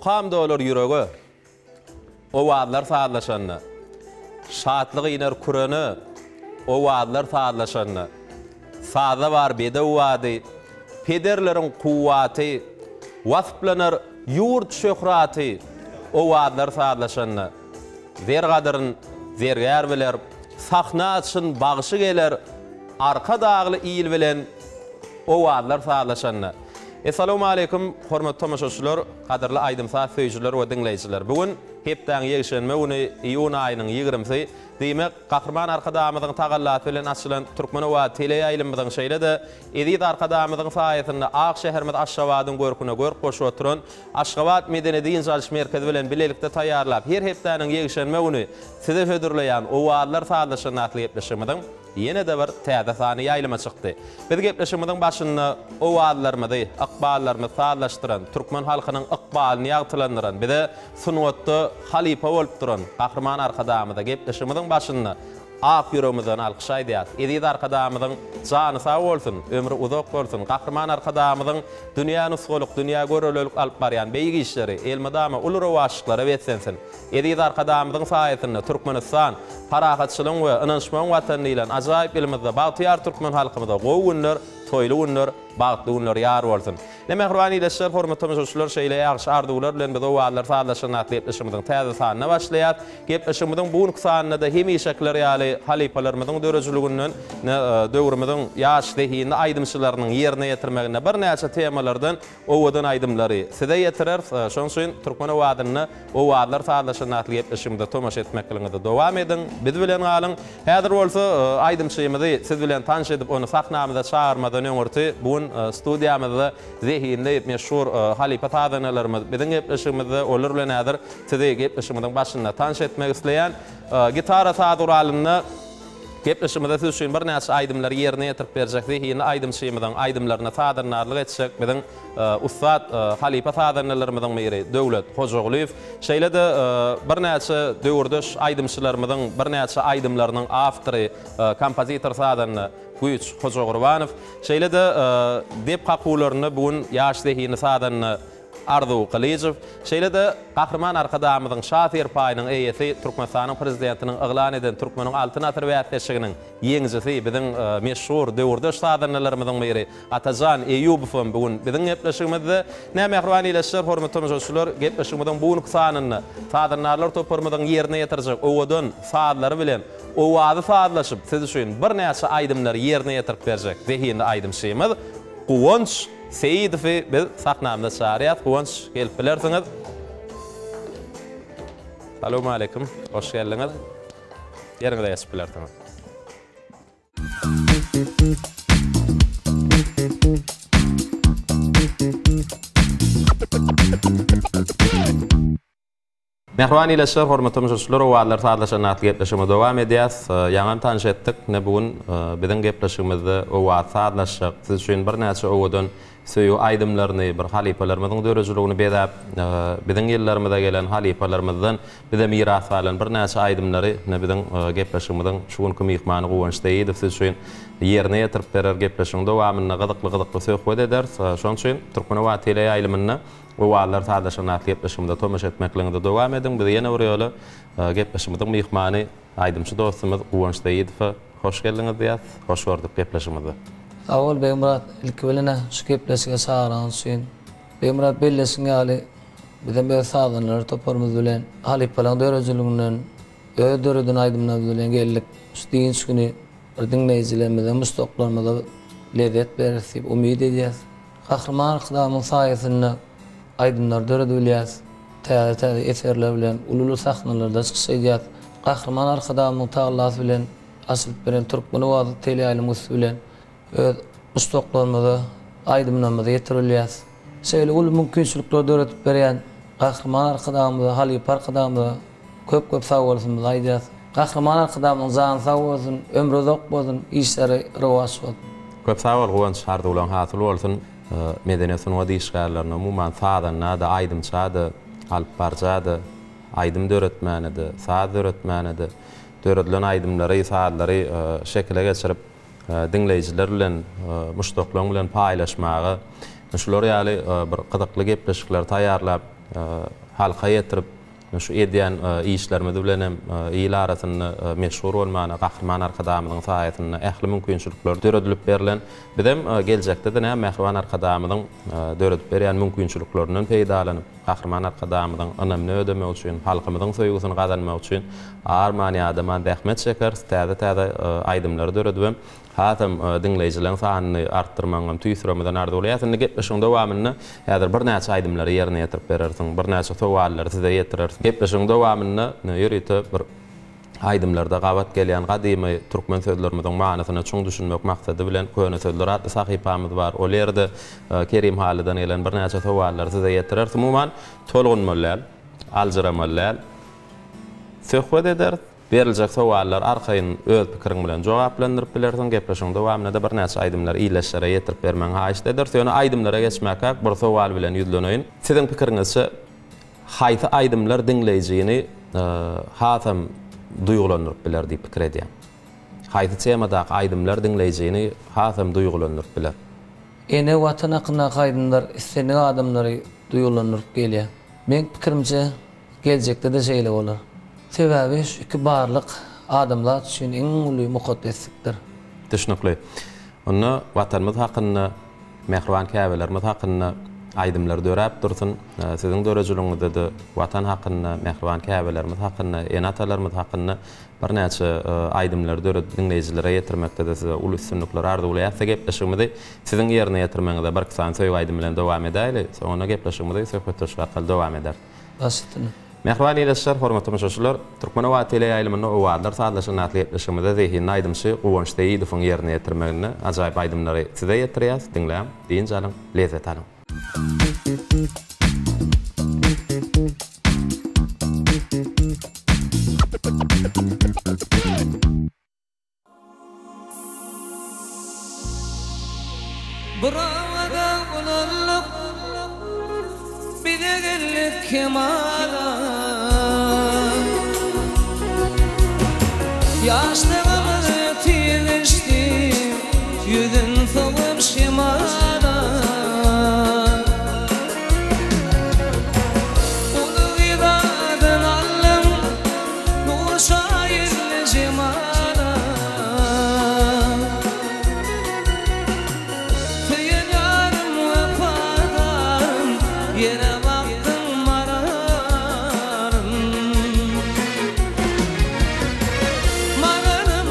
Mukam dolar ýürege, Owazlar sazlaşanda. Şatlyk iner kürene, Owazlar sazlaşanda. Sazda bar bedew bady, Pederleriň kuwwaty, Wasplanar ýurt şöhraty, Owazlar sazlaşanda. Zer gadyryn zergär biler, Sahna çyn bagşy geler, Arkadagly il bilen Owazlar sazlaşanda. Essalawmaleýkum, hormatly tomaşaçylar, gadyrly aýdym-saz söýüjiler we diňleýjiler! Bu gün hepdäň ýekşenbe güni, iýun aýynyň ýigrimisi. Diýmek, Gahryman Arkadagymyzyň tagallasy bilen açylan Türkmen owazy teleýaýlymymyzyň şeýle-de eziz Arkadagymyzyň saýasynda ak şäherimiz Aşgabadyň görküne görk goşup oturan Aşgabat medeni-dynç alyş merkezi bilen bilelikde taýýarlap, her hepdäniň ýekşenbe güni size hödürleýän Owazlar sazlaşygyny atly gepleşigimiziň Ýene-de bir täze sany ýaýlyma çykdy. Biz gepleşigimiziň başynda owazlarymyzy, ykballarymyzy sazlaşdyran, türkmen halkynyň ykbalyny ýagtylandyran, bize sungatda halypa bolup duran Gahryman Arkadagymyza gepleşigimiziň başynda ak ýüregimizden alkyş aýdýarys. Eziz Arkadagymyzyň jany sag bolsun, ömri uzak bolsun! Gahryman Arkadagymyzyň dünýä nusgalyk, dünýä görelelik alyp barýan beýik işleri elmydama uly rowaçlyklara beslensin! Eziz Arkadagymyzyň saýasynda Türkmenistan, parahatçylygyň we ynanyşmagyň Watany diýlen ajaýyp ýylymyzda bagtyýar türkmen halkymyza gowy günler, toýly günler, bagtly günler ýar bolsun! Ine, mähriban ildeşler, hormatly tomaşaçylar, şeýle ýagşy arzuwlar bilen biz Owazlar sazlaşygyny atly gepleşigimiziň täze sanyna başlaýarys. Gepleşigimiziň bu günki sanynda-da hemişekiler ýaly halypalarymyzyň döredijiliginden, döwrümiziň ýaş zehinli aýdymçylarynyň ýerine ýetirmeginde birnäçe temalardan Owadan aýdymlary size ýetireris. Şonuň üçin Türkmen owazynda Owazlar sazlaşygyny atly gepleşigimize tomaşa etmekligiňizi dowam ediň. Biz bilen galyň. Häzir bolsa aýdymçymyzy siz bilen tanyş edip ony sahnamyza çagyrmadan öňürti bu gün studiýamyzda zehinli meşhur halypa sazandalarymyz biziň gepleşigimizde olar bilen häzir sizi gepleşigimiziň başynda tanyş etmek isleýän. Gitara saz guralynda Gepleşigimizde siz üçin birnäçe aýdymlary ýerine ýetirip berjek zehinli aýdymçymyzyň aýdymlaryna sazandarlyk etjek biziň ussat halypa sazandalarymyzyň biri Döwlet Hojagulyýew. Şeýle-de birnäçe döwürdeş aýdymçylarymyzyň birnäçe aýdymlarynyň awtory, kompozitor sazanda Güýç Hojagurbanow. Şeýle-de dep kakuwlarynda bu gün ýaş zehinli sazanda Arzuw Gylyjow, şeýle-de Gahryman Arkadagymyzyň Şa serpaýynyň eýesi, Türkmenistanyň Prezidentiniň yglan eden Türkmeniň Altyn asyry bäsleşiginiň ýeňijisi, biziň meşhur döwürdeş sazandalarymyzyň biri Atajan Eýýubow hem bu gün biziň gepleşigimizde. Ine, mähriban ildeşler, hormatly tomaşaçylar, gepleşigimiziň bu günki sanynda sazandarlar toparymyzyň ýerine ýetirjek owadan sazlary bilen owazy sazlaşyp, siz üçin birnäçe aýdymlary ýerine ýetirip berjek zehinli aýdymçymyz Guwanç Seýidowy biz sahnamyza çagyrýas. Guwanç gelip bilersiňiz. Salowmaleýkim, hoş geldiňiz. Ýeriňize geçip bilersiňiz. Mähriban ildeşler, hormatly tomaşaçylar, Owazlar sazlaşan atly gepleşigimizi dowam edýäs. Ýaňam tanyş etdik. Ine bu gün biziň gepleşigimizde owaz sazlaşjak, siz üçin birnäçe owadan söýgi aýdymlaryny, bir halypalarymyzyň döredijiligini bezäp, biziň ýyllarymyza gelen halypalarymyzdan bize miras galan birnäçe aýdymlary ine biziň gepleşigimiziň şu günki myhmany Guwanç Seýidow siz üçin ýerine ýetirip berer. Gepleşigiň dowamynda gyzykly-gyzykly söhbet ederis. Şonuň üçin Türkmen-Owaz teleýaýlymynda Owazlar sazlaşygyny atly gepleşigimize tomaşa etmekligiňizi dowam ediň. Biz ýene bir ýola gepleşigimiziň myhmany, aýdymçy dostumyz Guwanç Seýidowa hoş geldiňiz diýýäs. Hoş gördük gepleşigimizde. Sag bol Begmyrat, ilki bilen-ä şu gepleşige çagyranyň üçin. Begmyrat belleşiň ýaly, bizem öz sazandalar toparymyz bilen halypalaryň döredijiliginden öz döreden aýdymlarymyz bilen geldik. Şu dynç güni bir diňleýjilerimize, muşdaklarymyza lezzet bereris diýip umyt edýäs. Gahryman Arkadagymyň saýasynda aýdymlar döredip bilýäris. Täze-täze eserler bilen uly-uly sahnalarda çykyş edýäris. Gahryman Arkadagymyň tagallasy bilen açylyp beren Türkmen owazy teleýaýlymyň üsti bilen öz muşdaklarymyza aýdymlarymyzy ýetirip bilýäris. Şeýle uly mümkinçilikleri döredip berýän Gahryman Arkadagymyza, halypa Arkadagymyza köp-köp sagbolsunymyzy aýdýarys. Gahryman Arkadagymyzyň jany sag bolsun, ömri uzak bolsun, işleri rowaç bolsun. Köp sag bol Guwanç arzuwlaň hasyl bolsun. Medeniýet sungat işgärlerine umuman sazanda-da, aýdymça-da, alyp baryja-da, aýdym döretmäne-de, saz döretmäne-de, döredilen aýdymlary, sazlary şekile geçirip diňleýjiler bilen, muşdaklaň bilen paýlaşmaga, şular ýaly bir gyzykly gepleşikleri taýýarlap. halka ýetirip, şu edýän işlerimiz bilen hem il arasynda meşhur bolmana Gahryman Arkadagymyzyň saýasynda ähli mümkinçilikler döredilip berlen. Bizem geljekde-de näme Mähriban Arkadagymyzyň döredip berýän mümkinçiliklerinden peýdalanyp, Gahryman Arkadagymyzyň ynamyny ödemek üçin, halkymyzyň söýgüsini gazanmak üçin arman-ýadaman zähmet çekeris, täze-täze aýdymlary döredibem Hasam diňleýjileň sanyny artdyrmagyňam tüýs ýüregimizden arzuwlaýas. Indi gepleşigiň dowamynda häzir birnäçe aýdymlary ýerine ýetirip berersiň, birnäçe sowallary size ýetireris. Gepleşigiň dowamynda ýörite bir aýdymlarda gabat gelýän gadymy türkmen sözlerimiziň manysyna çuň düşünmek maksady bilen Köne sözler atly sahypamyz bar. Ol ýerde Kerim Halydan gelen birnäçe sowallary size ýetireris. Umuman, tolgunmaly däl, aljyramaly däl. Söhbet ederis. Beriljek sowallary arkaýyn öz pikiriň bilen jogaplandyryp bilersiň. Gepleşigiň dowamynda-da birnäçe aýdymlary ildeşlere ýetirip bermegiňi haýyşt ederis. Ýöne aýdymlara geçmäkäk bir sowal bilen ýüzleneýin. Siziň pikiriňizçe haýsy aýdymlar diňleýjini hasam duýgulandyryp biler diýip pikir edýäň? Haýsy temadaky aýdymlar diňleýjini hasam duýgulandyryp biler? Ene Watan hakyndaky aýdymlar islendik adamlary duýgulandyryp gelýär. Meň pikirimçe Geljekde-de şeýle bolar. Sebäbi şu iki barlyk adamzat üçin iň uly mukaddeslikdir. Düşnükli. Onda Watanymyz hakynda, mähriban käbelerimiz hakynda aýdymlar döräp dursun. Siziň döredijiligiňizde-de Watan hakynda, mähriban käbelerimiz hakynda, ene-atalarymyz hakynda birnäçe aýdymlary döredip diňleýjilere ýetirmekde-de size uly üstünlikler arzuwlaýas. Gepleşigimizi siziň ýerine ýetirmegiňizde birki sany söýgi aýdymy bilen dowam edäýli. Soňunda gepleşigimizi söhbetdeşlik arkaly dowam ederis. Baş üstüne. Mähriban ildeşler, hormatly tomaşaçylar! Türkmenobat teleýaýlymynda Owazlar sazlaşygy atly gepleşigimizde zehinli aýdymçy Guwanç Seýidowyň ýerine ýetirmeginde ajaýyp aýdymlary size ýetirýäs. Diňläň, dynç alyň, lezzet alyň! Bir obada ulaldyk, bize geldik kemala. Ýaşlygymyz tiz geçdi, ýüzün sowup şemala. Uly gyz adyn aldym, Nur çaýyldy jemala. Söýen ýarym wepadarym, Ýere bakdyň maralym. Maralym.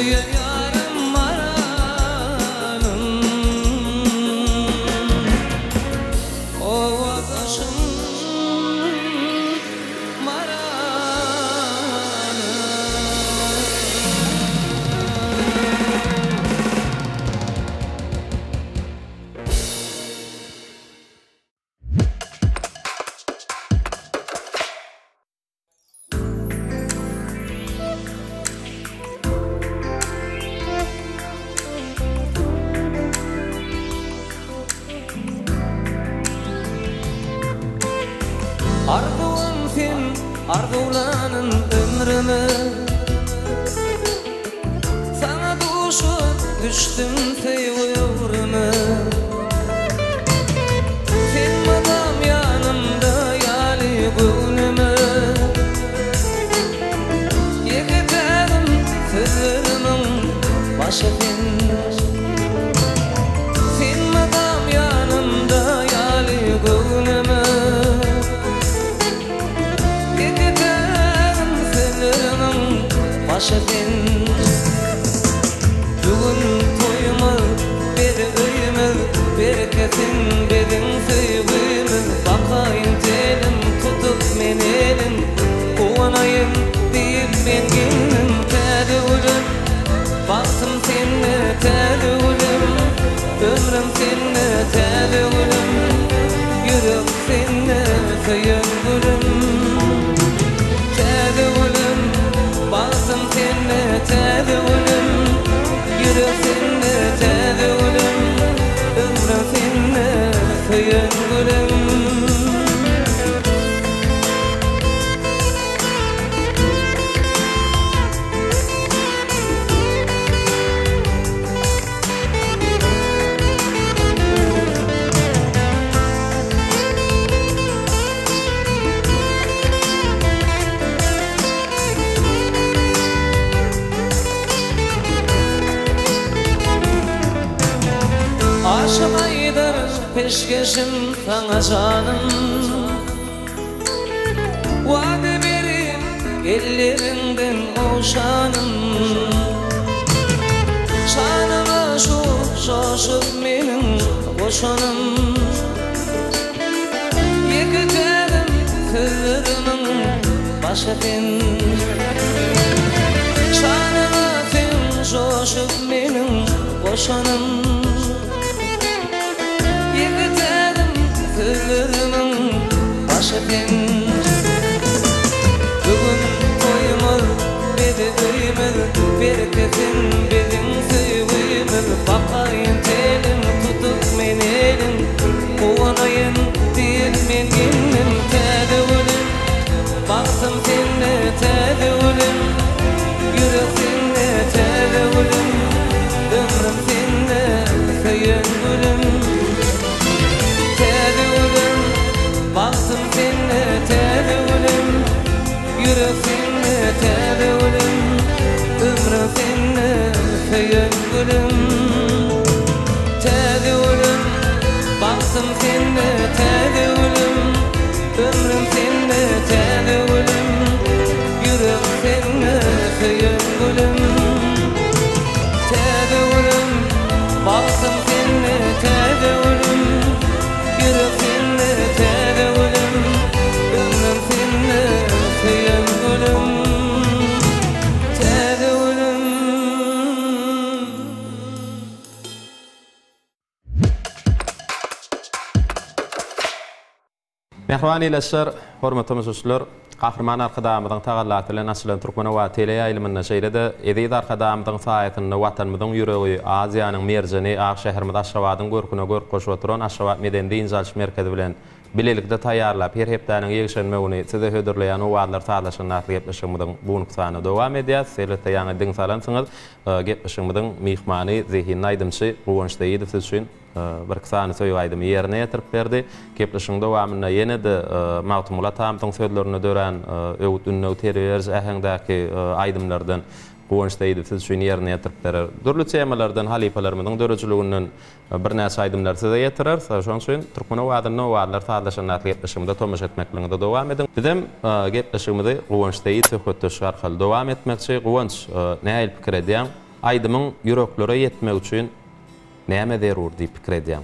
Söýen ýarym Maralym. Owazdaşym Maralym. Arzuwym sen, arzuwlanyn ömrüme. Saňa duşup düşdüm söýgi öwrüme. Sen mydam ýanymda ýaly göwnüme. Ýeke tägim sözlerimiň başy sen. Sen mydam ýanymda ýaly göwnüme. Ýeke tägim sözlerimiň başy sen. Bu gün toýumyz, beze öýümiz, Berkesin biziň söýgimiz. Bakaýyn telim tutup men elin, Guwanaýyn diýip men geldim. Täze gülüm, bagtym sende täze gülüm, Ömrüm sende täze gülüm, Ýürek sende söýen gülüm. Täze gülüm, bagtym sende täze gülüm, Ýürek sende täze gülüm, Ömrüm sende söýen gülüm. Aşyk aýdar peşgeşim saňa janym. Wada berip elleriňden ogşanym. Şanyňa şu joşup meniň goşanym. Ýeke tägim sözlerimiň başy sen. Şanyňa sen joşup meniň goşanym. Ýeke tägim sözlerimiň başy sen. Bu gün toýumyz, beze öýümiz, berkesin biziň söýgimiz. Bakaýyn telim tutup men elin, guwanaýyn diýip men geldim. Täze gülüm, bagtym sende täze gülüm, ýürek sende täze gülüm, ömrüm sende söýen gülüm. Täze gülüm, bagtym sende täze gülüm, ýürek sende täze gülüm, ömrüm sende söýen gülüm. Täze gülüm, bagtym sende täze gülüm, ömrüm sende täze gülüm, ýürek sende söýen gülüm. Täze gülüm, bagtym sende täze gülüm, ýürek sende täze gülüm, ömrüm sende söýen gülüm. Täze gülüm. Mähriban ildeşler, hormatly tomaşaçylar, Gahryman Arkadagymyzyň tagallasy bilen açylan Türkmenobat teleýaýlymynda, şeýle-de eziz Arkadagymyzyň saýasynda Watanymyzyň ýüregi, Aziýanyň merjeni, ak şäherimiz Aşgabadyň görküne görk goşup oturan Aşgabat medeni-dynç alyş merkezi bilen bilelikde taýýarlap, her hepdäniň ýekşenbe güni size hödürleýän Owazlar sazlaşygynda atly gepleşigimiziň bu günki sanyny dowam edýäs. Elbetde, ýaňy diň salansyňyz, gepleşigimiziň myhmany, zehinli aýdymçy Guwanç Seýidow siz üçin Birki sany söýgi aýdymy ýerine ýetirip berdi. Gepleşigiň dowamynda ýene-de Magtymguly atamyzyň sözlerinde dörän öwüt-ündew, terbiýe beriji äheňdäki aýdymlardan Guwanç Seýidow siz üçin ýerine ýetirip berer. Dürli temalardan halypalarymyzyň döredijiliginden birnäçe aýdymlary size ýetireris. Şonuň üçin Türkmen owazynda owazlar sazlaşanda atly gepleşigimize tomaşa etmekligiňizi dowam ediň. Bizem gepleşigimizi Guwanç Seýit söhbetdeşligi arkaly dowam etmekçi. Guwanç, nähili pikir edýäň? Aýdymyň ýüreklere ýetmegi üçin näme zerur diýip pikir edýäň?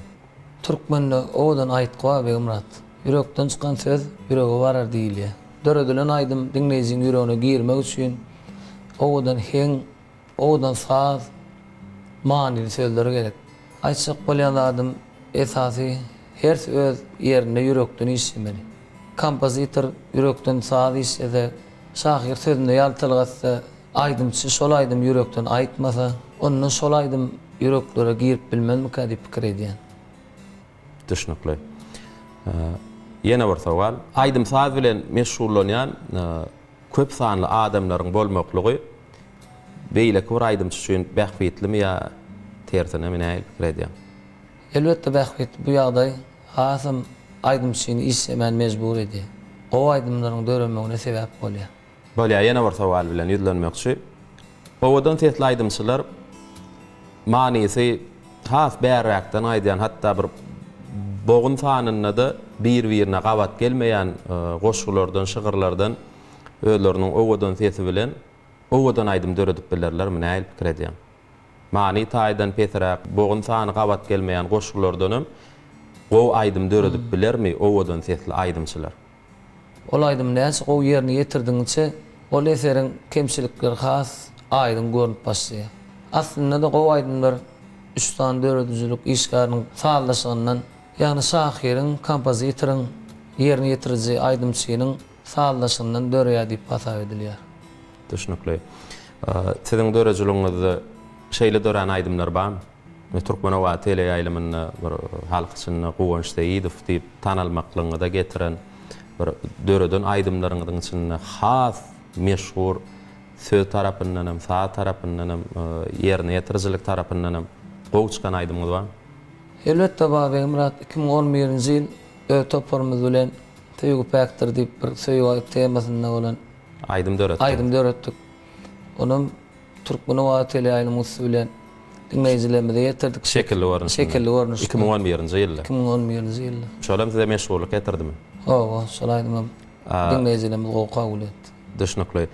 Türkmende owadan aýtgy bar Begmyrat. Ýürekden çykan söz ýürege barar diýilýär. Döredilen aýdym diňleýjiň ýüregine girmek üçin owadan heň, owadan saz, manyly sözler gerek. Aýtjak bolýan zadym esasy hersi öz ýerinde ýürekden işlemeli. Kompozitor ýürekden saz işlese, şahyr sözünde ýaltalyk etse, aýdymçy şol aýdymy ýürekden aýtmasa, onda şol aýdym ýüreklere girip bilmezmikä diýip pikir edýän. Düşnükli. Ýene bir sowal. Aýdym-saz bilen meşgullanýan köp sanly adamlaryň bolmaklygy beýleki bir aýdymçy üçin bähbitlimi ýa tersinemi nähili pikir edýäň? Elbetde bähbitli bu ýagdaý hasam aýdymçyny işlemäne mejbur edýär. Gowy aýdymlaryň döremegine sebäp bolýar. Bolýar ýene bir sowal bilen ýüzlenmekçi. Owadan sesli aýdymçylar manysy has bärräkden gaýdýan hatda bir bogun sanynda-da bir-birine gabat gelmeýän goşgulardan, şygyrlardan özleriniň owadan sesi bilen owadan aýdym döredip bilerlermi, nähili pikir edýäň? Many taýdan pesräk, bogun sany gabat gelmeýän goşgulardanam gowy aýdym döredip bilermi owadan sesli aýdymçylar? Ol aýdymy näçe gowy ýerine ýetirdigiňçe, ol eseriň kemçilikleri has aýdyň görnüp başlaýar. Aslynda-da gowy aýdymlar üç sany döredijilik işgäriniň sazlaşygyndan, ýagny şahyryň, kompozitoryň, ýerine ýetiriji aýdymçynyň sazlaşygyndan döreýär diýip hasap edilýär. Düşnükli. Siziň döredijiligiňizde şeýle dörän aýdymlar barmy? Türkmen owazy teleýaýlymynda bir halk içinde Guwanç Seýidow diýip tanalmaklygyňyza getiren bir döreden aýdymlaryňyzyň içinde has meşhur söz tarapyndan hem, saz tarapyndan hem, ýerine ýetirijilik tarapyndan hem gowy çykan aýdymyňyz barmy? Elbetde bar Begmyrat, 2011-nji ýyl öz toparymyz bilen Söýgi päkdir diýip bir söýgi temasynda bolan aýdym döretdik. Aýdym döretdik. Onam Türkmen owazy teleýaýlymyň üsti bilen diňleýjilerimize ýetirdik. Şekilli görnüşinde. Şekilli görnüşde. 2011-nji ýylda. 2011-nji ýylda. Şol hem size meşhurlyk getirdimi? Hawa, şol aýdymam diňleýjilerimiz gowy kabul etdi. Düşnükli.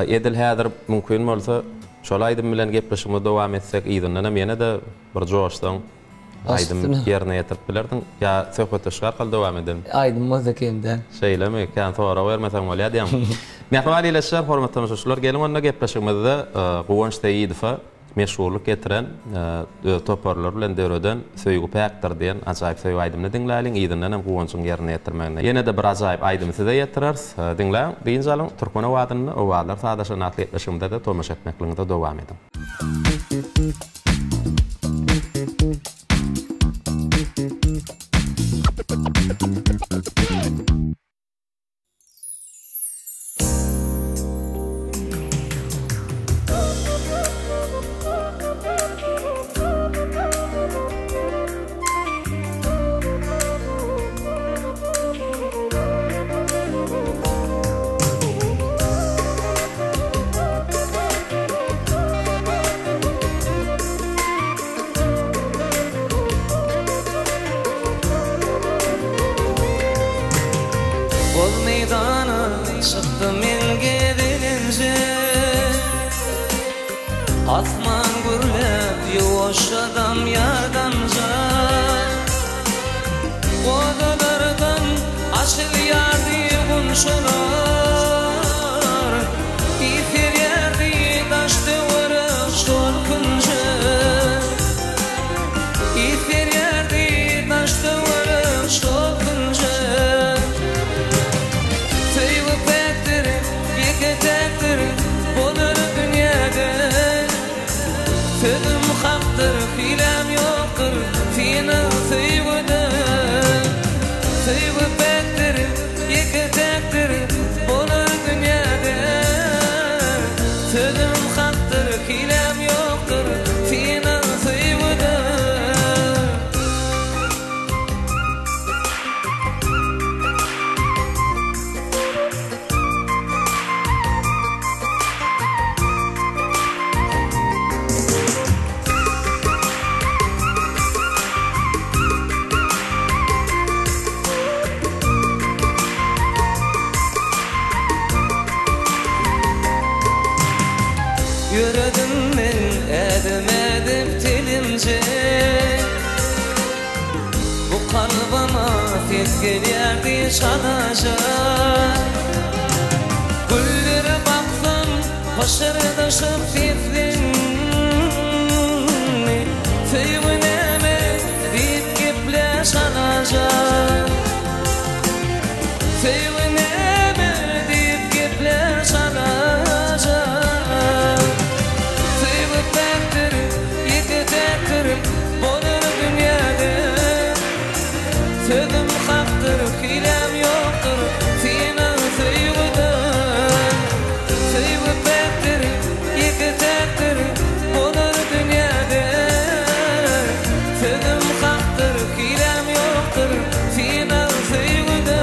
Edil häzir mümkin bolsa, şol aýdym bilen gepleşigimizi dowam etsek, yzyndan hem ýene-de bir joşsaň, Aýdym ýerine ýetirip bilerdiň. Ýa söhbetdeşlik arkaly dowam edelim. Aýdym bolsa kem däl. Şeýlemi? Kän sorag bermeseň bolýa diýýäňmi? Mähriban ildeşler, hormatly tomaşaçylar, geliň onda gepleşigimizde Guwanç Seýidowa meşhurlyk getiren, öz toparlary bilen döreden Söýgi päkdir diýen ajaýyp söýgi aýdymyny diňläliň, yzyndan hem Guwanjyň ýerine ýetirmeginde ýene-de bir ajaýyp aýdymy size ýetireris. Diňläň, dynç alyň, Türkmen owazynda Owazlar sazlaşan atly gepleşigimize-de tomaşa etmekligiňize dowam ediň. Boz meýdana çykdym men gezelenje Asman gürläp ýuwaşja damýar damja Gozalardan açylýardy gunçalar, Ys berýärdi daş-töwerek şol künjek. Ys berýärdi daş-töwerek şol künjek. Söýgi päkdir, ýeke-täkdir, bolar dünýäde. Sözüm hakdyr, hiläm ýokdur, synag söýgüde. Söýgi päkdir, ýeke-täkdir, bolar dünýäde. Sözüm hakdyr, hiläm ýokdur, synag söýgüde. Ýöredim men. Kalbyma ses gelýärdi çalaja. Güllere baksam pyşyrdaşyp seslendi. Söýgi näme diýip geplär çalaja. Söýgi näme diýip geplär çalaja. Söýgi päkdir, ýeke-täkdir, bolar dünýäde. Sözüm hakdyr, hiläm ýokdur, synag söýgüde. Söýgi päkdir, ýeke-täkdir, bolar dünýäde. Sözüm hakdyr, hiläm ýokdur, synag söýgüde.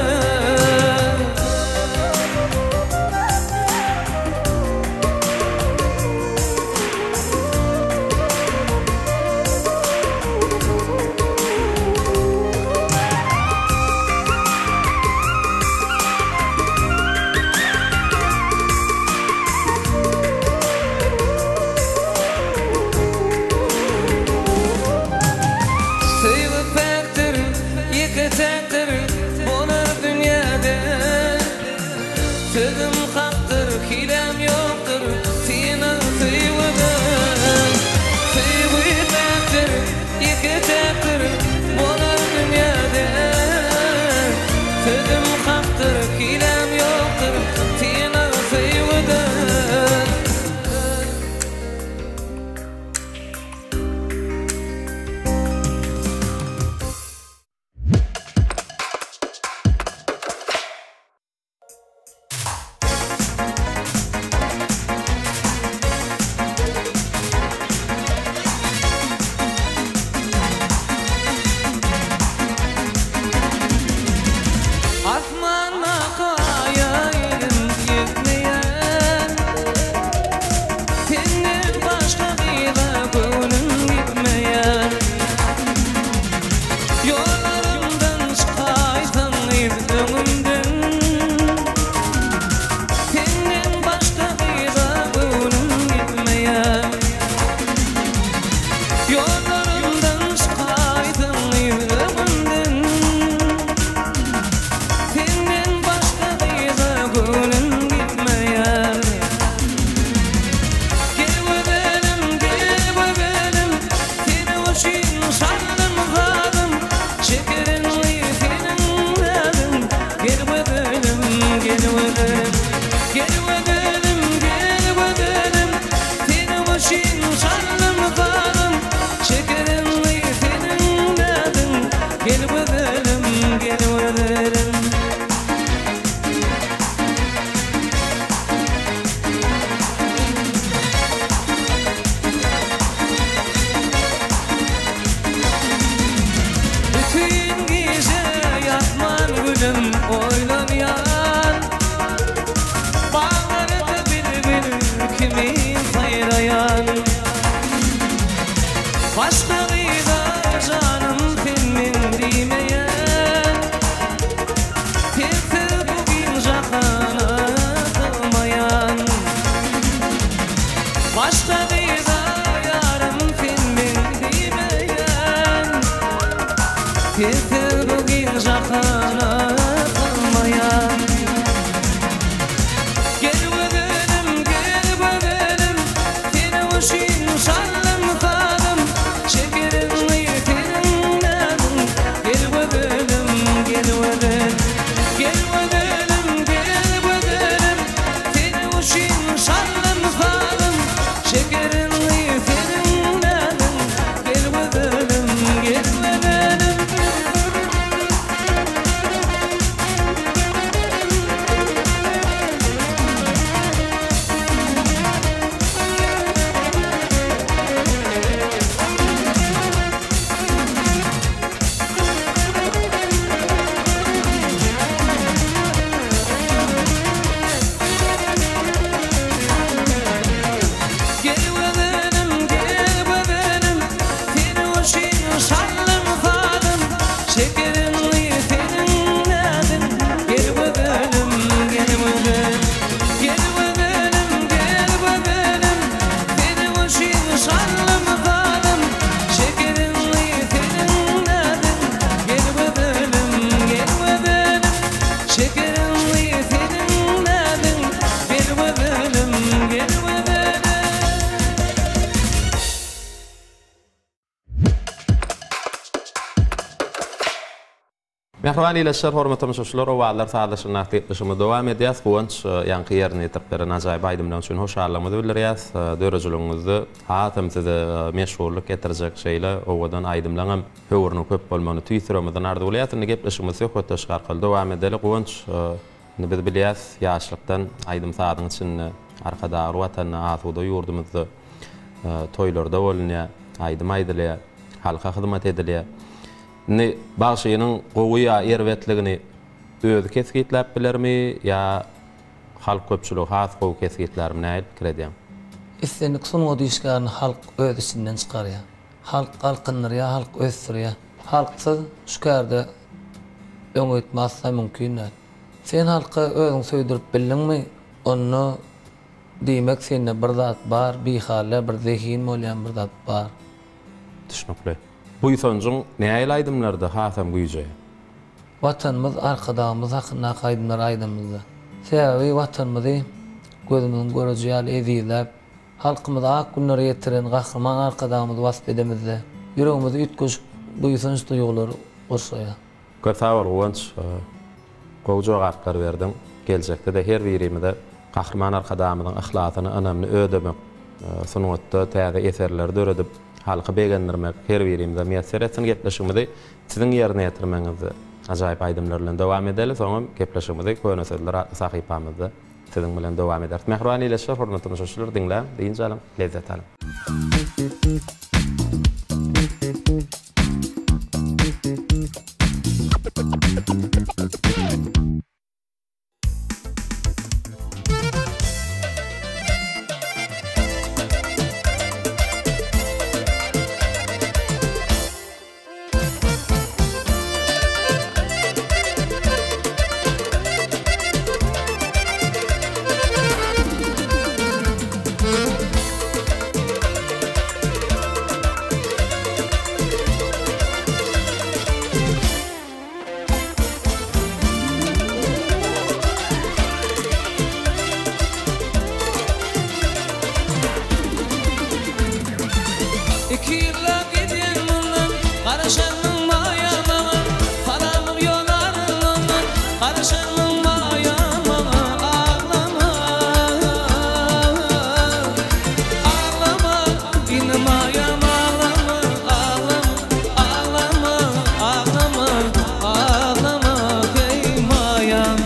Söýgi päkdir, ýeke-täkdir, bolar dünýäde. Sözüm hakdyr, hiläm ýokdur, synag söýgüde. Söýgi päkdir, ýeke-täkdir, bolar dünýäde. Sözüm hakdyr, hiläm ýokdur, synag söýgüde. Asmandaka Aýa elim ýetmeýär, Senden başga gyza göwnüm gitmeýär. Ýollarymdan çykaýsaň gyz öňümden, Senden başga gyza göwnüm gitmeýär. Ýollarymdan çykaýsaň gyz öňümden, Senden başga gyza göwnüm gitmeýär. Gel gözelim, gel gözelim, Seniň üçin şandym zadym, Şekerin seniň näziň. Gel gözelim, gel gözelim, Gel gözelim, gel gözelim, Seniň üçin şandym zadym, Şekerin seniň näziň. Gel gözelim, gel gözelim. Bütin gije ýatman gülüm oýlanýan. Baglaryň Mähriban ildeşler, hormatly tomaşaçylar, Owazlar sazlaşygyny atly gepleşigimizi dowam edýäs. Guwanç, ýaňky ýerine ýetirip beren ajaýyp aýdymlaryň üçin hoşallygymyzy bildirýäs. Döredijiligňizde hasam size meşhurlyk getirjek şeýle owadan aýdymlaňam höwrüniň köp bolmagyny tüýs ýüregimizden arzuwlaýas. Indi gepleşigimizi söhbetdeşlik arkaly dowam edeli. Guwanç, indi biz bilýäs, ýaşlykdan aýdym-sazyň içinde, Arkadagly Watanda, asuda ýurdumyzda toýlarda bolunýar, aýdym aýdylýar, halka hyzmat edilýär. Indi bagşynyň gowy ýa erbetligini özi kesgitläp bilermi ýa halk köpçüligi has gowy kesgitlärmi nähili pikir edýäň? Islendik sungat işgärini halk öz içinden çykarýar. Halk galkyndyrýar, halk ösdürýär. Halksyz şu kärde öňe gitme asla mümkin däl. Sen halka özüňi söýdürip bildiňmi, onda diýmek sende bir zat bar, bihal däl bir zehin bolýan bir zat bar. Düşnükli. Buýsanjyň nähili aýdymlarda hasam güýjeýär? Watanymyz, Arkadagymyz hakyndaky aýdymlary aýdanymyzda. Sebäbi Watanymyzy gözümiziň göreji ýaly ezizläp, halkymyzy ak günlere ýetiren Gahryman Arkadagymyzy wasp edemizde, ýüregimizi üýtgeşik buýsanç duýgulary gurşaýar. Köp sag bol Guwanç. Gowy jogaplar berdiň. Geljekde-de her birimize Gahryman Arkadagymyzyň yhlasyny, ynamyny ödemek, sungatda täze eserleri döredip, halky begendirmek her birimize miýesser etsin. Gepleşigimizi siziň ýerine ýetirmegiňizde ajaýyp aýdymlar bilen dowam edeli. Soňam gepleşigimizi Köne sözler atly sahypamyzda siziň bilen dowam ederis. Mähriban ildeşler, hormatly tomaşaçylar, diňläň, dynç alyň, lezzet alyň. Iki ýyllap gidýän mundan, Garaşanmyň maýa maňa, Salamyň ýolaryn ondan, Garaşanmyň maýa maňa, Aglama, aglama, Indi maýam aglama, aglama, Aglama, aglama, aglama, Heý maýam,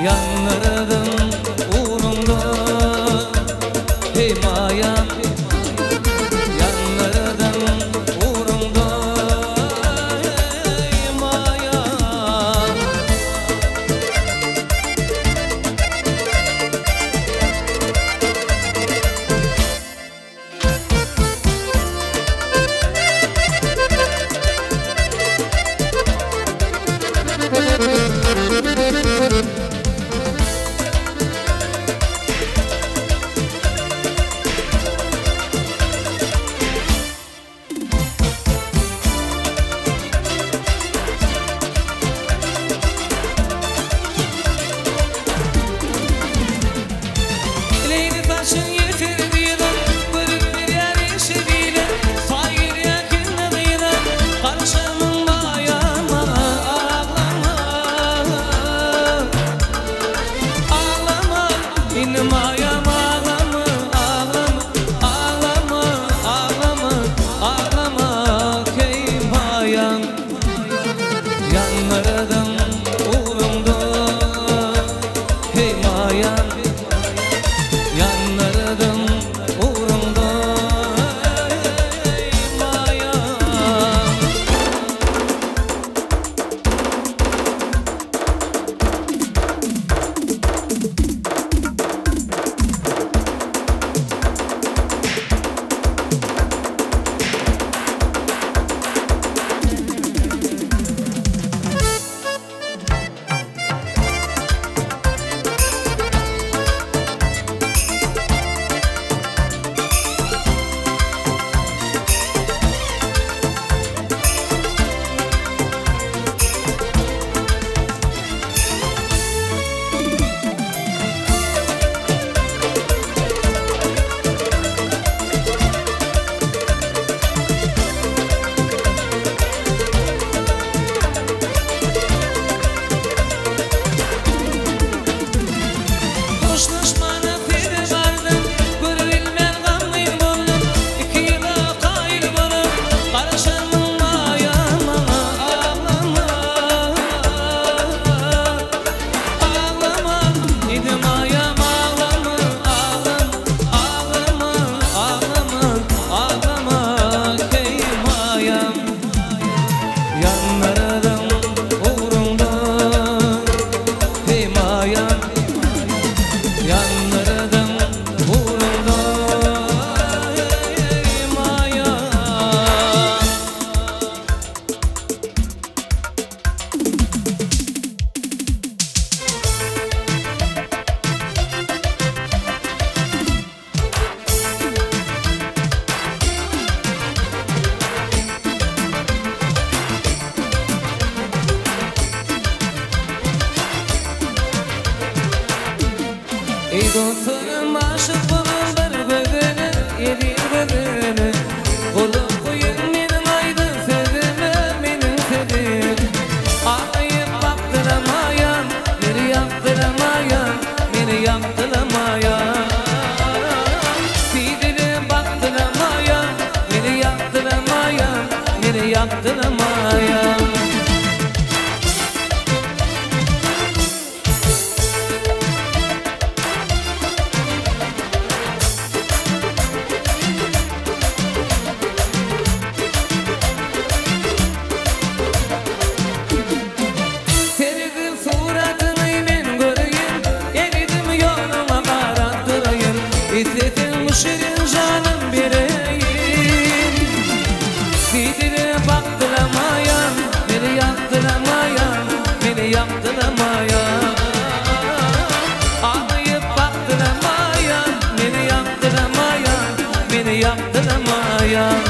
Ýandyrdyň ugrunda, Heý maýam, Ýandyrdyň ugrunda, Heý maýam. Eý dostlarym aşyk bolan bir gözele, eziz gözele, Gulak goýuň meniň aýdan sözüme, meniň sözüm. Aýyp bakdyramaýan, meni ýakdyramaýan, meni ýakdyramaýan. Diýdile bakdyramaýan, meni ýakdyramaýan, meni ýakdyramaýan. Seredip suratyňy men göreýin, Ezidim ýoluňa garap duraýyn, Isleseň bu şirin janym bereýin. Diýdire bakdyramaýan, Meni ýakdyramaýan, Meni ýakdyramaýan. Aýyp bakdyramaýan, Meni ýakdyramaýan, Meni ýakdyramaýan.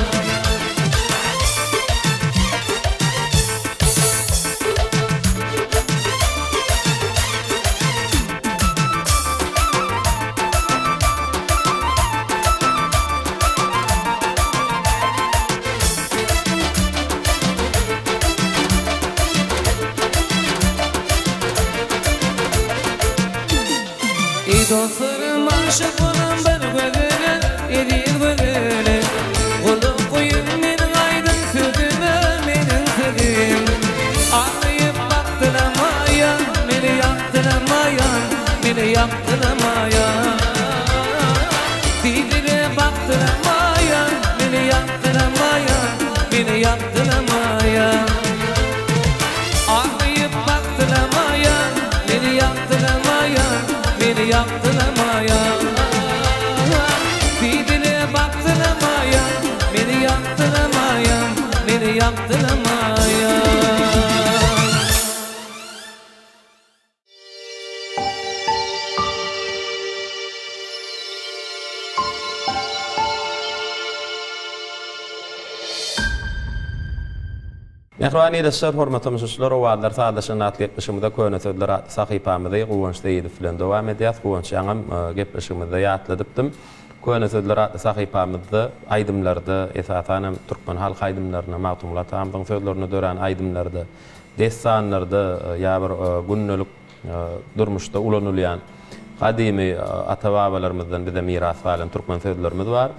Eý dostlarym aşyk bolan bir gözele, eziz gözele, Gulak goýuň meniň aýdan sözüme, meniň sözüm. Aýyp bakdyramaýan, meni ýakdyramaýan, meni ýakdyramaýan. Diýdire bakdyramaýan, meni ýakdyramaýan, meni ýakdyramaýan. Aýyp bakdyramaýan, meni ýakdyramaýan, meni ýakdyramaýan. Diýdire bakdyramaýan, meni ýakdyramaýan, meni ýakdyramaýan. Mähriban ildeşler, hormatly tomaşaçylar, Owazlar sazlaşan atly gepleşigimize Köne sözler atly sahypamyzy Guwanç Seýidow bilen dowam edýäs. Guwanç ýaňam gepleşigimizde ýatladypdym. Köne sözler atly sahypamyzda aýdymlarda, esasanam türkmen halk aýdymlarynda, Magtymguly atamyzyň sözlerinde dörän aýdymlarda, dessanlarda ýa bir gündelik durmuşda ulanylýan gadymy ata-babalarymyzdan bize miras galan türkmen sözlerimiz bar.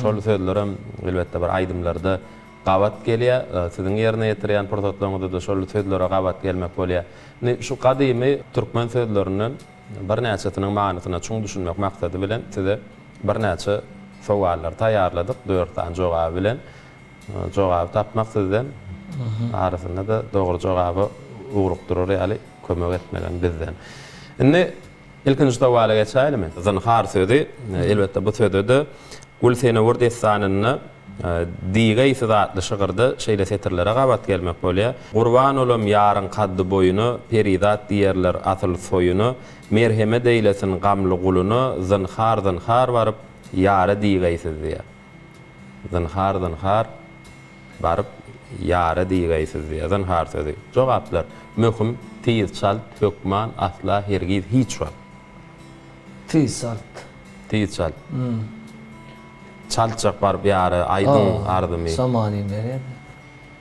Şol sözlerem elbetde bir aýdymlarda gabat gelýär. Siziň ýerine ýetirýän pursatlaryňyzda-da şol sözlere gabat gelmek bolýar. Indi şu gadymy türkmen sözlerinden birnäçesiniň manysyna çuň düşünmek maksady bilen size birnäçe sowallar taýýarladyk, dört sany jogaby bilen. Jogaby tapmak sizden, arasynda-da dogry jogaba ugrukdyrar ýaly kömek etmegem bizden. Indi ilkinji sowala geçäýlimi? Zynhar sözi, elbetde bu söze-de Gül Senewür dessanynda Diýgeýsiz atly şygyrda şeýle setirlere gabat gelmek bolýar, Gurban olam ýaryň kaddy boýuna, Perizat diýerler asyl soýuna, Merhemet eýlesin gamly guluna, Zynhar, zynhar baryp, ýara diýgeýsiz diýýär. Zynhar, zynhar baryp, ýara diýgeýsiz diýýär. Zynhar sözi. Jogaplar, Möhüm, tiz, çalt, hökman, asla, hergiz, hiç wagt. Tiz, çalt. Tiz, çalt. Çaltjak baryp ýara aýdyň arzymy. Şo manyny berýär.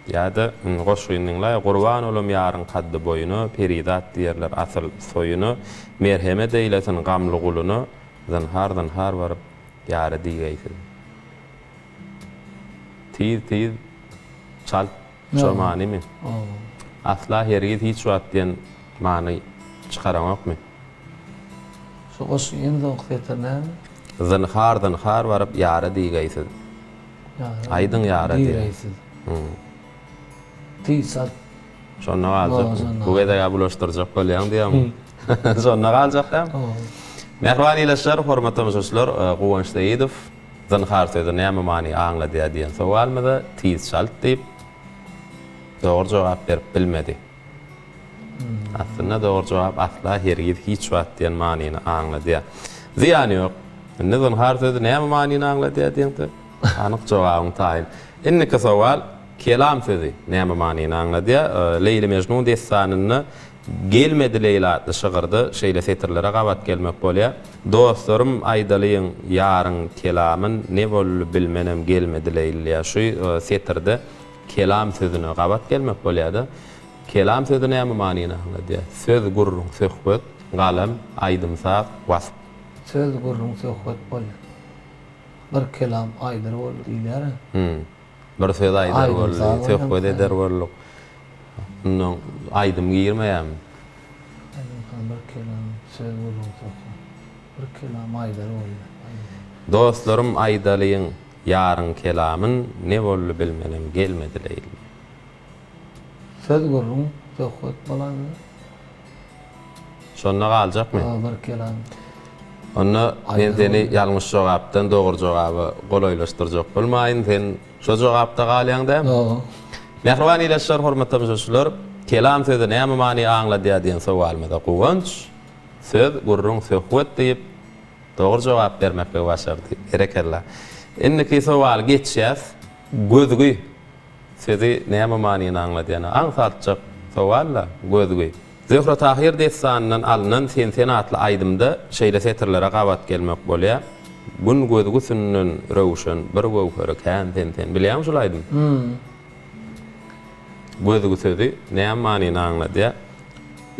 Ýa-da indi goşgyny diňläý, Gurban olam ýaryň kaddy boýuna, Perizat diýerler asyl soýuna, Merhemet eýlesin gamly guluna, Zynhar, zynhar baryp ýara diýgeýsiz. Tiz, tiz, çalt, şo manymy? Asla, hergiz, hiç wagt diýen many çykaraňokmy? Şu goşgy iň soňky setir näme? Zynhar, zynhar baryp ýara diýgeýsiz. Aýdyň ýara diýgeýsiz. Tiz çalt. Şonda galjak. Bu gezeg-ä bulaşdyrjak bolýaň diýýäňmi? Şonda galjak dämi? Mähriban ildeşler, hormatly tomaşaçylar, Guwanç Seýidow Zynhar sözi näme many aňladýar diýen sowalymyza tiz çalt diýip, dogry jogap berip bilmedi. Aslynda dogry jogap asla, hergiz, hiç wagt diýen manyny aňladýar. Zyýany ýok. Indi zynhar sözi näme manyny aňladýar diýeňde, anyk jogabyň taýyn. Indiki sowal, kelam sözi näme manyny aňladýar? Leýli-Mejnun dessanynda. Gelmedi Leýli atly şygyrda şeýle setirlere gabat gelmek bolýar, Dostlarym aýdalyň ýaryň kelamyn, Ne boldy bilmenem gelmedi Leýli diýýär. Şu setirde kelam sözüne gabat gelmek bolýar-da. Kelam sözi näme manyny aňladýar? Söz, gürrüň, söhbet, galam, aýdym-saz, wasp. Söz, gürrüň, söhbet bolýar. Bir kelam aýdar boldy diýilýär-ä. Bir söz aýdar boldy, söhbet eder bolduk. Ondan aýdym girmeýärmi? Aýdym-saz bir kelam, söz gürrüň söhbet. Bir kelam aýdar boldy. Dostlarym aýdalyň ýaryň kelamyn, ne boldy bilmenem gelmedi Leýli. Söz gürrüň söhbet bolaýmasa. Şonda galjakmy? Hawa bir kelam. Onda men seni ýalňyş jogapdan dogry jogaba golaýlaşdyrjak bolmaýyn. Sen şo jogapda galýaň dämi? Hawa. Mähriban ildeşler, hormatly tomaşaçylar, kelam sözi näme many aňladýar diýen sowalymyza Guwanç, söz, gürrüň, söhbet diýip, dogry jogap bermekligi başardy. Berekella. Indiki sowaly geçýäs. Gözgi Sözi näme manyny aňladýan? Aňsatjak sowal-da, gözgi. Zöhre-Tahyr dessanyndan alnan Sen-sen atly aýdymda şeýle setirlere gabat gelmek bolýar, Gün gözgüsinden röwşen bir göwheri kän sen-sen. Bilýäňmi şul aýdymy? Gözgi sözi näme manyny aňladýar?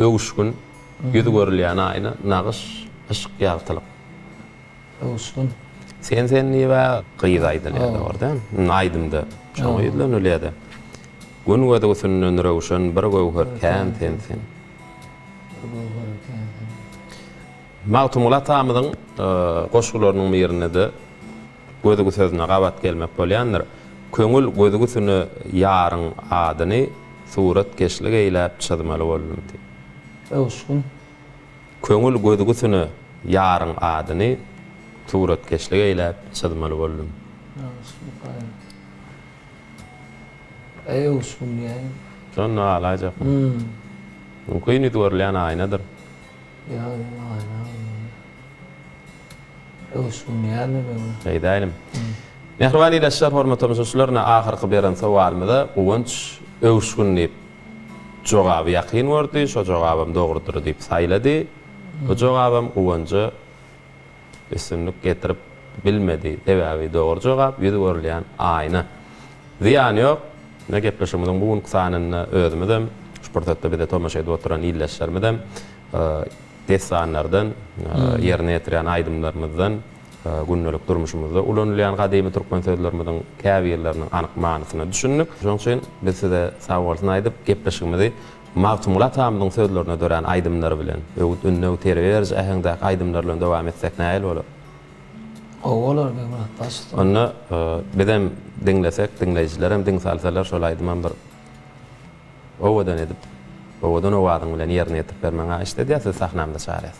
Öwüşgin, ýüz görülýän aýna, nagyş, yşk, ýagtylyk. Öwüşgin. Sen sen diýibä gyz aýdylýar dogry däl. Indi aýdymda şoňa ýüzlenilýär-de. Gün gözgüsinden röwşen bir göwher kän sen sen. Bir göwher kän sen. Magtymguly atamyzyň goşgularynyň birinde-de gözgi sözüne gabat gelmek bolýandyr. Köňül gözgüsine ýaryň adyny suratkeşlik eýläp çyzmaly boldum diýip. Öwüşgin. Köňül gözgüsine ýaryň adyny suratkeşlik eýläp çyzmaly boldum. Eý öwüşgin diýäýiň. Şonda galaýjakmy? Mümkin ýüz görülýän aýnadyr. Ýa aýna. Öwüşgin diýermi beňe? Şeýdäýlim. Mähriban ildeşler, hormatly tomaşaçylar, ine ahyrky beren sowalymyza Guwanç öwüşgin diýip Jogaby ýakyn gördi, şo jogabam dogrudyr diýip saýlady. Bu jogabam Guwanja üstünlik getirip bilmedi. Sebäbi dogry jogap ýüz görülýän aýna. Zyýany ýok. Ine gepleşigimiziň bu günki sanynda özümizem, şu pursatda bize tomaşa edip oturan ildeşlerimizem dessanlardan, ýerine ýetirýän aýdymlarymyzdan, gündelik durmuşymyzda ulanylýan gadymy türkmen sözlerimiziň käbirleriniň anyk manysyna düşündik. Şonuň üçin biz size sagbolsun aýdyp, gepleşigimizi Magtymguly atamyzyň sözlerine dörän aýdymlar bilen, öwüt-ündew, terbiýe beriji äheňdäki aýdymlar bilen dowam etsek nähili bolar? Gowy bolar, Begmyrat, baş üstüne. Onda bizem diňlesek, diňleýjilerem diň salsalar şol aýdymam bir owadan edip, owadan owazyň bilen ýerine ýetirip bermegiňi haýyşt edýäs, sizi sahnamyza çagyrýas.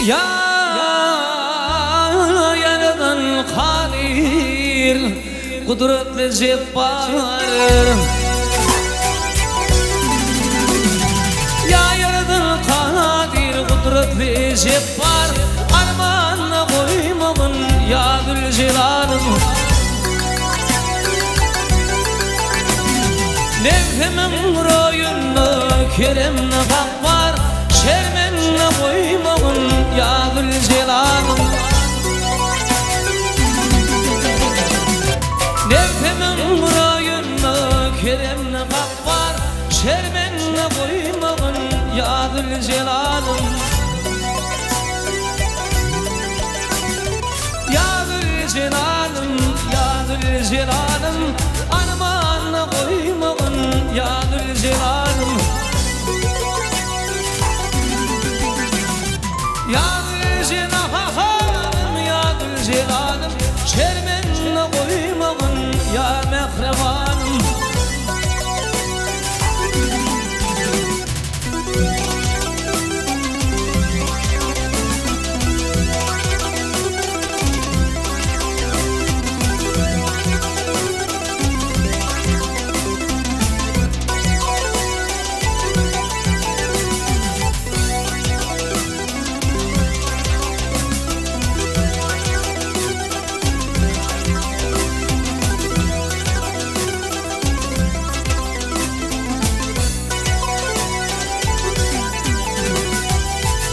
Ýa Ýaradan Kadyr, Gudratly Jepbar. Ýa Ýaradan Kadyr, Gudratly Jepbar, Armanda goýmagyn, ýa Züljelalym. Nebsimiň roýunda keremli gapbar, Şermende goýmagyn, ýa Züljelalym. Nebsimiň roýunda keremli gapbar, Şermende goýmagyn, ýa Züljelalym. Ýa Züljelalym, ýa Züljelalym. Züljelalym, Armanda goýmagyn, ýa Züljelalym. Ýa Züljelalym, ýa Züljelalym, Şermende goýmagyn, ýa mähribanym.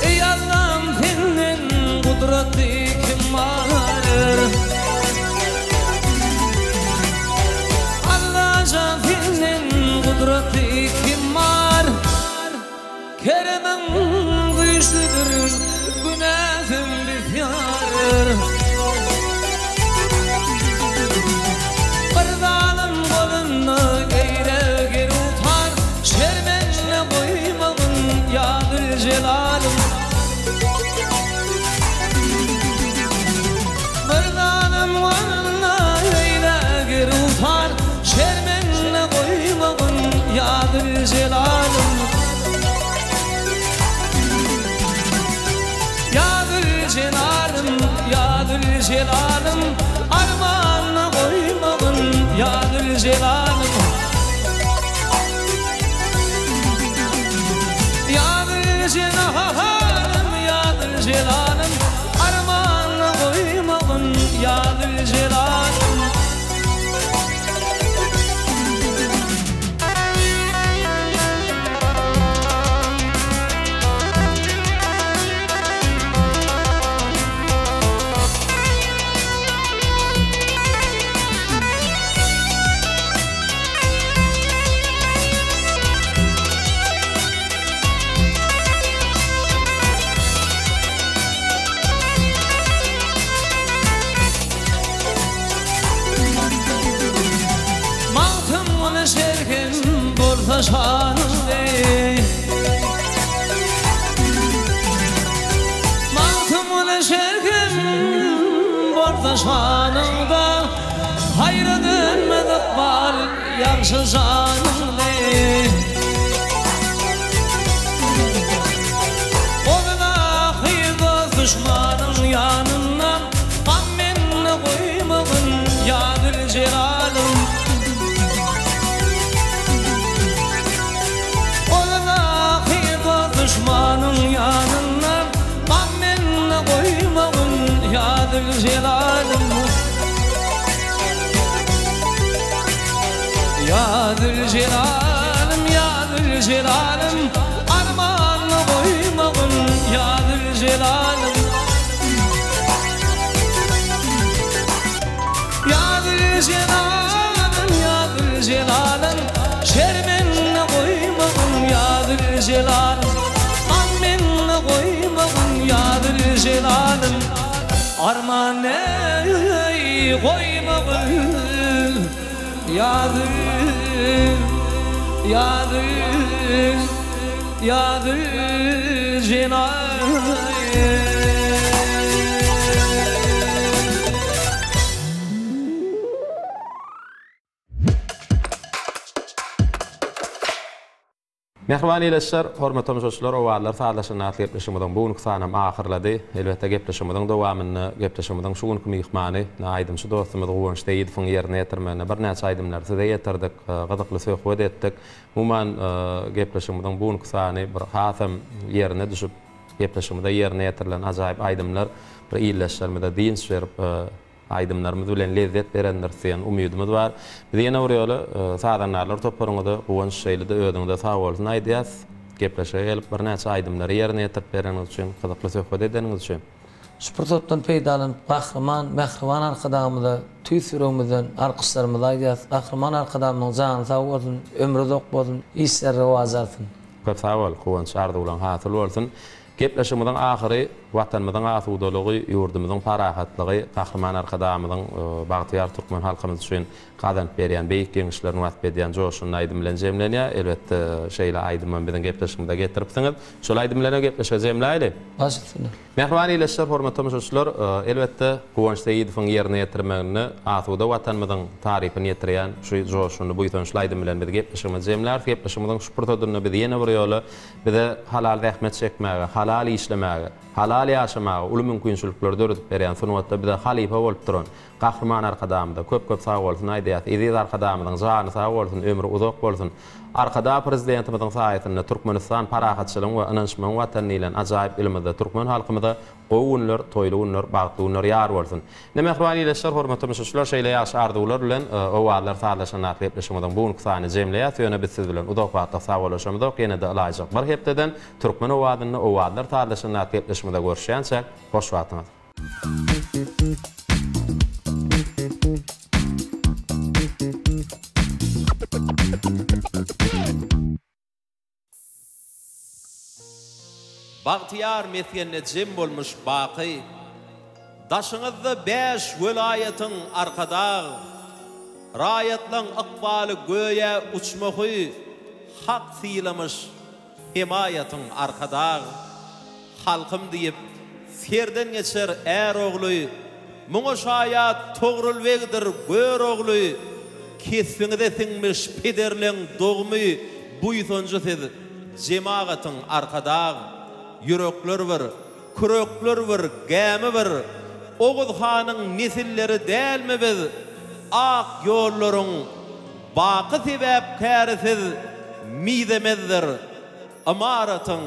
Eý Allam senden gudratly kim bar? Allajan senden gudratly kim bar? Keremiň güýçlüdir, günäsim bisýar. Bir zalym golunda eýle gerutar, Şermende goýmagyn ýa Züljelalym. Bir zalym golunda eýle gerutar, Şermende goýmagyn ýa Züljelalym. Ýa Züljelalym, ýa Züljelalym, Armanda goýmagyn ýa Züljelalym. Ýa Züljelalym, ýa Züljelalym, Armanda goýmagyn ýa Züljelalym. Magtymguly şerhem bolsa şanyň deý. Magtymguly şerhem bolsa şanyňda, Haýra dönmez ykbal ýagşy janyň deý. Ozlaky dost-duşmanyň ýanynda, Gam mende goýmagyn, ýa Züljelalym. Ozlaky dost-duşmanyň ýanynda, Gam mende goýmagyn, ýa Züljelalym. Ýa Züljelalym, ýa Züljelalym, Armanda goýmagyn, ýa Züljelalym. Ýa Züljelalym, ýa Züljelalym, Şermende goýmagyn, ýa Züljelalym. Gam mende goýmagyn, ýa Züljelalym. Arman eý, goýmagyn, ýa Zül, ýa Zül, ýa Züljelalym. Mähriban ildeşler, hormatly tomaşaçylar, Owazlar sazlaşygyny atly gepleşigimiziň bu günki sanam ahyrlady. Elbetde, gepleşigimiziň dowamynda gepleşigimiziň şu günki myhmany, aýdymçy dostumyz Guwanç Seýidowyň ýerine ýetirmeginde birnäçe aýdymlary size ýetirdik, gyzykly söhbet etdik. Umuman, gepleşigimiziň bu günki sany bir hasam ýerine düşüp, gepleşigimizde ýerine ýetirilen ajaýyp aýdymlar bir ildeşlerimize dynç berip, aýdymlarymyz bilen lezzet berendiris diýen umydymyz bar. Biz ýene bir ýola sazandarlar toparyňyza Guwanç şeýle-de özüňize sagbolsun aýdýas. Gepleşige gelip birnäçe aýdymlary ýerine ýetirip bereniňiz üçin, gyzykly söhbet edeniňiz üçin. Şu pursatdan peýdalanyp Gahryman, mähriban Arkadagymyza tüýs ýüregimizden alkyşlarymyzy aýdýas. Gahryman Arkadagymyzyň jany sag bolsun, ömri uzak bolsun, işleri rowaç alsyn. Köp sag bol, Guwanç, arzuwlaň hasyl bolsun. Gepleşigimiziň ahyry. Watanymyzyň asudalygy, ýurdumyzyň parahatlygy Gahryman Arkadagymyzyň bagtyýar türkmen halkymyz üçin gazanyp berýän beýik ýeňişlerini wasp edýän joşgunly aýdym bilen jemlenýär. Elbetde, şeýle aýdymam biziň gepleşigimize getiripsiňiz. Şol aýdym bilenem gepleşigi jemläýli. Baş üstüne. Mähriban ildeşler, hormatly tomaşaçylar, elbetde, Guwanç Seýidowyň ýerine ýetirmeginde asuda Watanymyzyň tarypyny ýetirýän şu joşgunly, buýsançly aýdym bilen biz gepleşigimizi jemläris. Gepleşigimiziň şu pursadynda biz ýene bir ýola bize halal zähmet çekmäge, halal işlemäge, halal ýaşamaga uly mümkinçilikleri döredip berýän sungatda bize halypa bolup duran Gahryman Arkadagymyza köp-köp sagbolsun aýdýas. Eziz Arkadagymyzyň jany sag bolsun, ömri uzak bolsun. Arkadag Prezidentimiziň saýasynda Türkmenistan parahatçylygyň we ynanyşmagyň Watany diýlen ajaýyp ýylymyzda türkmen halkymyza gowy günler, toýly günler, bagtly günler ýar bolsun. Ine mähriban ildeşler, hormatly tomaşaçylar şeýle ýagşy arzuwlar bilen Owazlar sazlaşan atly gepleşigimiziň bu günki sanyny jemleýäs. Ýöne biz siz bilen uzak wagtlyk sagbollaşamyzok, ýene-de ylaýjak bir hepdeden Türkmen owazynda Owazlar sazlaşan atly gepleşigimizde görüşýänçäk, hoş wagtyňyz. Bagtyýar mesgende jem bolmuş baky, Daşyňyzda bäş welaýatyň Arkadag, Raýatlaň ykbaly göýä uçmahy, Hak sylamyş Hemaýatyň Arkadag, Halkym diýip, serden geçer är ogly, Muňa şaýat Togrul begdir Görogly, Kesbiňize siňmiş pederleň dogmy, Buýsanjy siz jemagatyň Arkadag, Ýürekler bir, kürekler bir, gämi bir, Oguz hanyň nesilleri dälmi biz, Ak ýollaryň Baky sebäpkäri siz mizemezdir ymaratyň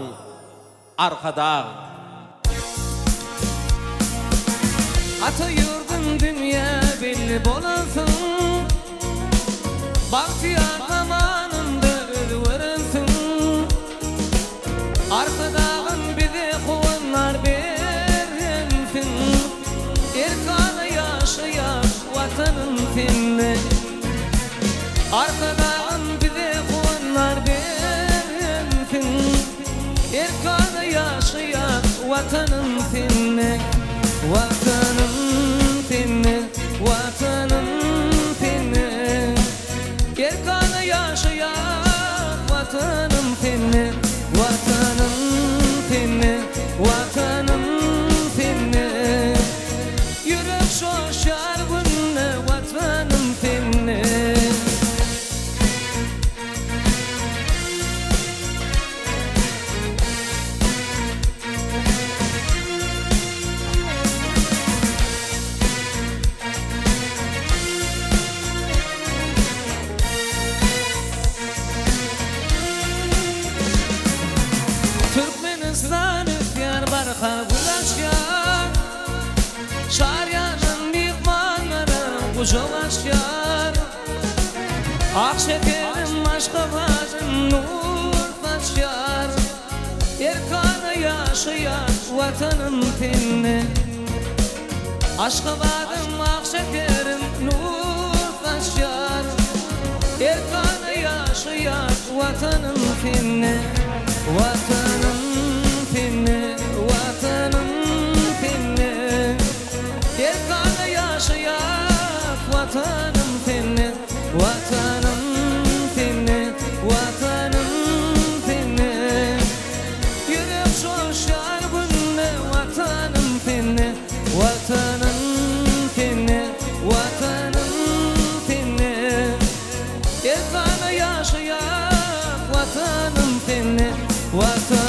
Arkadag. Ata ýurdum dünýä belli bolansyň Bagtyýar zamanynda özgerensiň Arkadagym bize howandar berensiň Erkana ýaşaýas Watanym sende Arkadagym bize howandar berensiň Erkana ýaşaýas Watanym sende Watanym sende Watanym sende Erkana ýaşaýas Watanym sende Watanym sende Watanym sende Ýürek joşýar günde Watanym sende. Türkmenistan ösýär barha gül açýar Çar ýandan myhmanlara gujak açýar Ak şekerim Aşgabadym nur saçýar Erkana ýaşaýan Watanym sende Aşgabadym ak şekerim nur saçýar Erkana ýaşaýan Watanym sende Watanym sende Watanym sende Erkana ýaşaýas Watanym sende Watanym sende Watanym sende Ýürek joşýar günde Watanym sende Watanym sende Watanym sende Erkana ýaşaýas Watanym sende Watanym.